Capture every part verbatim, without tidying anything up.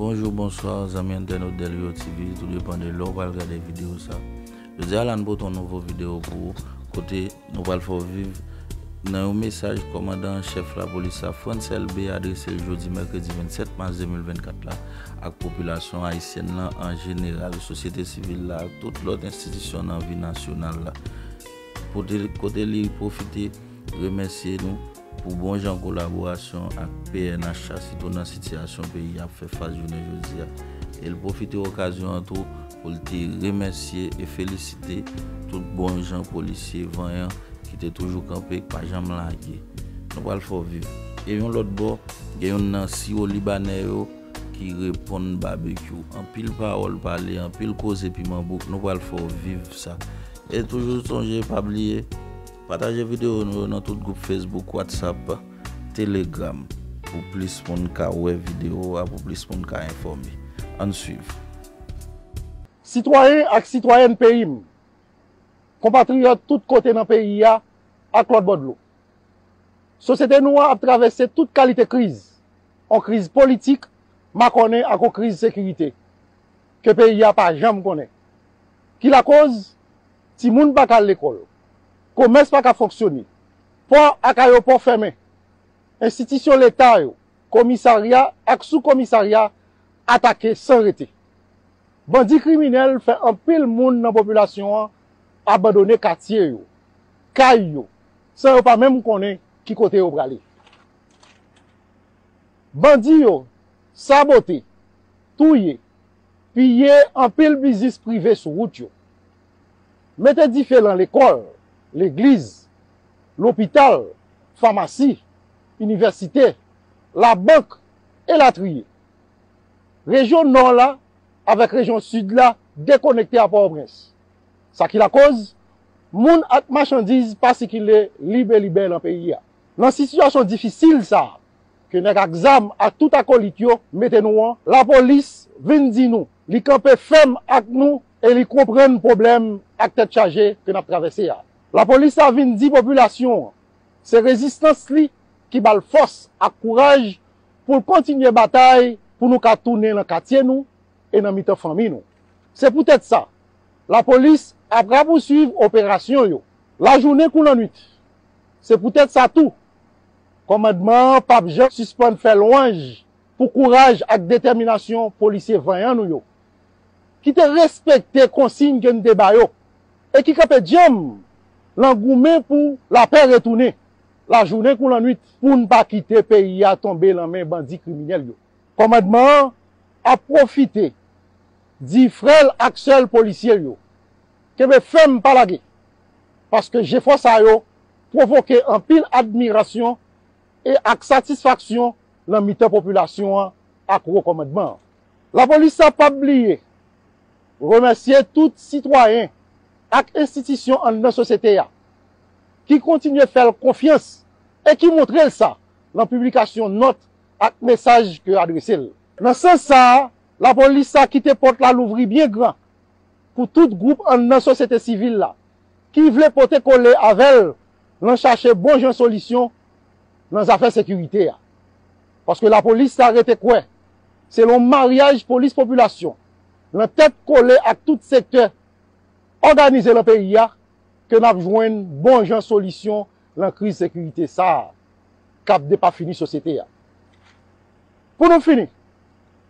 Bonjou, bonswa, zanmi entènot Delio T V, tou depann de lè w pral gade videyo sa. Jodi a la, n pote yon nouvo videyo pou ou, kote nou pral fè w viv nan yon mesaj kòmandan an chèf lapolis la, Frantz Elbé, adrese l jodi mèkredi vennsèt mas de mil vennkat la, ak popilasyon ayisyèn lan an jeneral, sosyete sivil la, ak tout lòt enstitisyon nan vi nasyonal la. Kote, kote li pwofite remèsye nou pou bon jan kolaborasyon ak P N H la, sitou nan sitiyasyon peyi a ap fè fas jounen jodi a. E l pwofite okazyon an tou pou l te remèsye e felisite tout bon jan polisye vanyan ki te toujou kanpe, k pa janm lage. Nou pral fè w viv. E yon lòt bò, gen youn nan siwo libanè yo ki reponn Babekyou. Anpil pawòl pale, anpil koze piman bouk, nou pral fè w viv sa. E toujou sonje, pa bliye, pataje videyo nou yo nan tout gwoup Facebook, WhatsApp, Telegram, pou plis moun ka wè videyo a, pou plis moun ka enfòme. Ann swiv. Sitwayen ak sitwayèn peyi m, konpatriyòt tout kote nan peyi a ak lòt bò dlo. Sosyete nou an ap travèse tout kalite kriz, yon kriz politik makònen ak yon kriz sekirite ke peyi a pa janm konnen. Ki lakoz? Timoun pa ka al lekòl, komès pa ka fonksyone, pò ak ayewopò fèmen, enstitisyon leta yo, komisarya ak soukomisarya atake san rete. Bandi kriminèl fè anpil moun nan popilasyon an abandone katye yo, kay yo, san yo pa menm konnen ki kote yo prale. Bandi yo sabote, touye, piye anpil biznis prive sou wout yo, mete dife lan lekòl, legliz, lopital, famasi, inivèsite, labank, elatriye. Rejyon Nò la avèk rejyon Sid la dekonekte a Pòtoprens. Sa ki lakoz, moun ak machandiz pa sikile libelibè lan peyi a. Nan sitiyasyon difisil sa a, ke nèg ak zam ak tout akolit yo mete nou an, lapolis vin di nou li kanpe fèm ak nou e li konprann pwoblèm ak tèt chaje ke n ap travèse a. Lapolis la vin di popilasyon an se rezistans li ki ba l fòs ak kouraj pou l kontinye batay pou nou ka tounen nan katye nou e nan mitan fanmi nou. Se poutèt sa, lapolis ap rapouswiv operasyon yo, lajounen kou lannwit. Se poutèt sa tou, kòmandman an p ap janm sispann fè lwanj pou kouraj ak detèminasyon polisye vanyan nou yo, ki te respekte konsiy ke n te ba yo e ki kanpe djanm lan goumen pou lapè retounen, lajounen kou lannwit, pou n pa kite peyi a tonbe lan men bandi kriminèl yo. Kòmandman an ap pwofite di frè l ak sè l polisye l yo, kenbe fèm, pa lage, paske jefò sa yo pwovoke anpil admirasyon e ak satisfaksyon nan mitan popilasyon an ak wo kòmandman an. Lapolis la p ap bliye remèsye tout sitwayen ak enstitisyon anndan sosyete a ki kontinye fè l konfyans e ki montre l sa lan piblikasyon nòt ak mesaj ke yo adrese l. Nan sans sa a, lapolis la kite pòt la louvri byen gran pou tout gwoup anndan sosyete sivil la ki vle pote kole avè l lan chache bon jan solisyon nan zafè sekirite a. Paske lapolis la rete kwè se lan maryaj polis popilasyon, lan tèt kole ak tout sektè òganize lan peyi a, ke n ap jwenn bon jan solisyon lan kriz sekirite sa a k ap depafini sosyete a. Pou nou fini,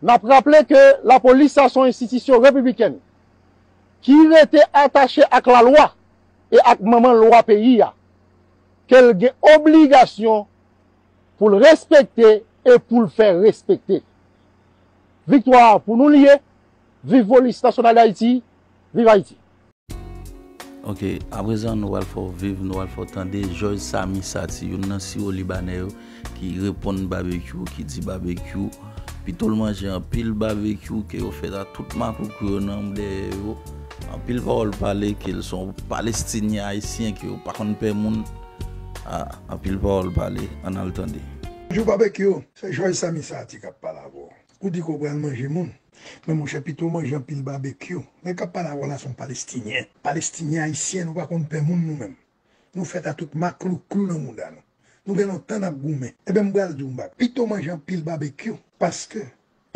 n ap raple ke lapolis la se yon enstitisyon repiblikèn ki rete atache ak lalwa e ak manman lwa peyi a, ke l gen obligasyon pou l respekte e pou l fè respekte. Viktwa a pou nou li ye. Viv Polis Nasyonal Dayiti. Viv Ayiti. Ok, aprezan nou pral fè w viv, nou pral fè w tande Jòj Sami Sati, youn nan siwo libanè yo, ki reponn Babekyou, ki di Babekyou pito l manje anpil babekyou ke yo fèt a tout makloukou yo nan dèyè yo. Anpil pawòl pale ke l se yon Palestinyen ayisyen ke yo pa konn pè moun. A, anpil pawòl pale, ann al tande. Bonjou Babekyou, se Jòj Sami Sati k ap pale avè w. Ou di ke w pral manje moun. Men monchè, pito w manje anpil babekyou. Nèg k ap pale avè w la se yon Palestinyen. Palestinyen ayisyen, nou pa konn pè moun nou menm. Nou fèt a tout maklouklou nan mouda nou. Nou gen lontan n ap goumen. Enben, m pral di w, m pa, pito w manje anpil babekyou, paske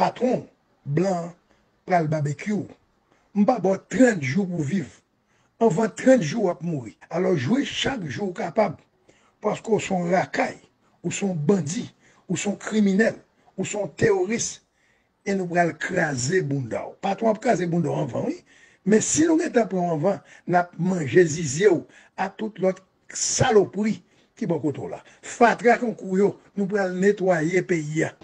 patwon w, blan an pral babekyou w. M pa ba w trant jou pou w viv. Anvan trant jou, w ap mouri. Alò, jwe chak jou w kapab, paske w se yon lakay, ou se yon bandi, ou se yon kriminèl, ou se yon teworis, e nou pral kraze bounda w. Patwon ap kraze bounda w anvan, wi. Men si nou gentan pran w anvan, n ap manje zizye w a tout lòt salopri ki bò kote w la. Fatra tankou yo, nou pral netwaye peyi a.